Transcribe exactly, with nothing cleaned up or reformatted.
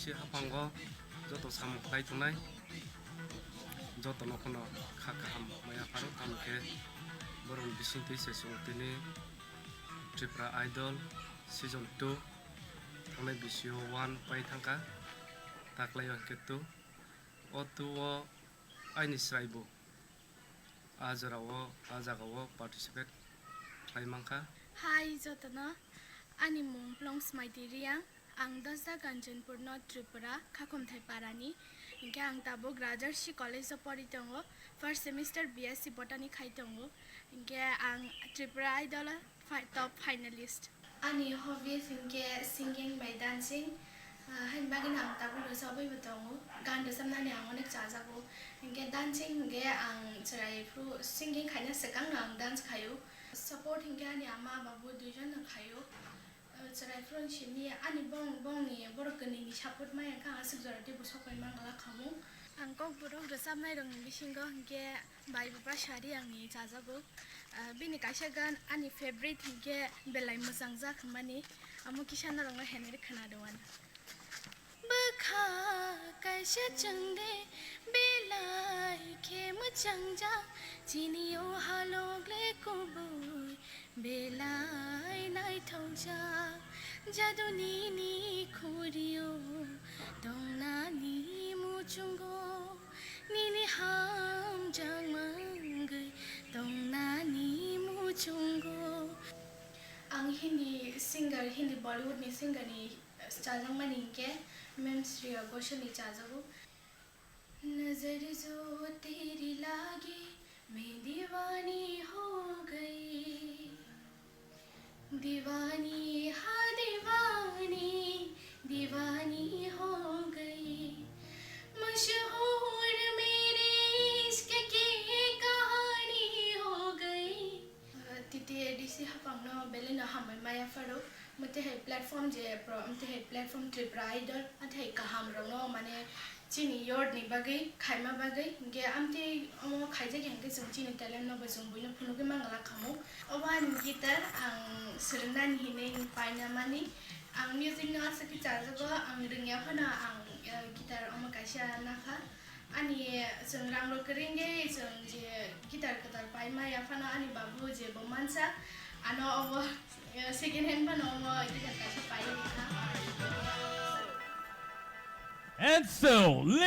Tei haphango joto samung khlai tongnai, jotono phano kha kaham maya pharo, tamo khe borokni bisingtwi se chwng tini Tripura Idol season two thangnai bisio one pai thangkha, taklaio hwnkhe two. O two o aini chwraibo a jorao, a jagao participate khlai mankha. Hi jotono, ani mung Plongsmaiti Riang. Ang Dosda Kanchanpurno Tripura, Khakhomthai Parani. Hinkhe ang tabuk Rajarshi College o pori tongo, first semester B S C Botany khai tongo. Hinkhe ang Tripura Idol o fi-, top finalist. Ani hobbies hinkhe singing bai dancing. Ah, haini bagwino ang tabuk rwchabwibo tongo. Gan rwchabnani ang onek chajago. Hinkhe dancing hinkhe ang chwrai phuru singing khaina swkangno ang dance khaio. Support hinkhe ani ama babu duijono khaio. Chwrai phuru simi ani bong-, bongni borok kwnwini support maya khe ang aswk jora teibo sok pai mangala khamu. Ang kokborok rwchapnairokni bisingo hinkhe Bai Bupha Sari angni chajago. Ah, bini kaisa gan ani favorite hinkhe belai mwchangjak hwnmani, amo kisa norokno henwi khwnarwano. Bwkha kaisa chwngde belai khe mwchangjak, chini o halok le kubui belai naithokjak. Jadu nini khurio tongnani muchungo, nini hamjak mangwi tongnani muchungo. Ang Hindi singer, Hindi Bollywood ni singer ni chajakmani hinkhe Ma'am Shreya Ghoshal ni chajago. नजर जो तेरी लागी, मैं दीवानी हो गई। दीवानी, हाँ दीवानी, दीवानी हो गई। मशहूर मेरे इश्क की कहानी हो गई। Titi A D C haphangno belai no hambai maya pharo, mwtwi hai platform je pro, mwtwi hai platform Tripura Idol, mwtwi hai kaham rokno mane chini youth ni bagwi khaima bagwi, hinkhe amtwi omo khaijak ya hinkhe chwng chini talent no bo chwng buino phunugwi mangala khamu. Obo ani guitar ang swrwngnani hinwi paina mani, ang music no aswk khe chajago, ang rwngya phano ang, eh, guitar omo kaisa nakha. Ani chwng rang rok kwrwngwi chwng je guitar kwtal paima yaphano ani babu je bo mansa ano obo, eh, second hand phano omo guitar kaisa pai rikha. And so,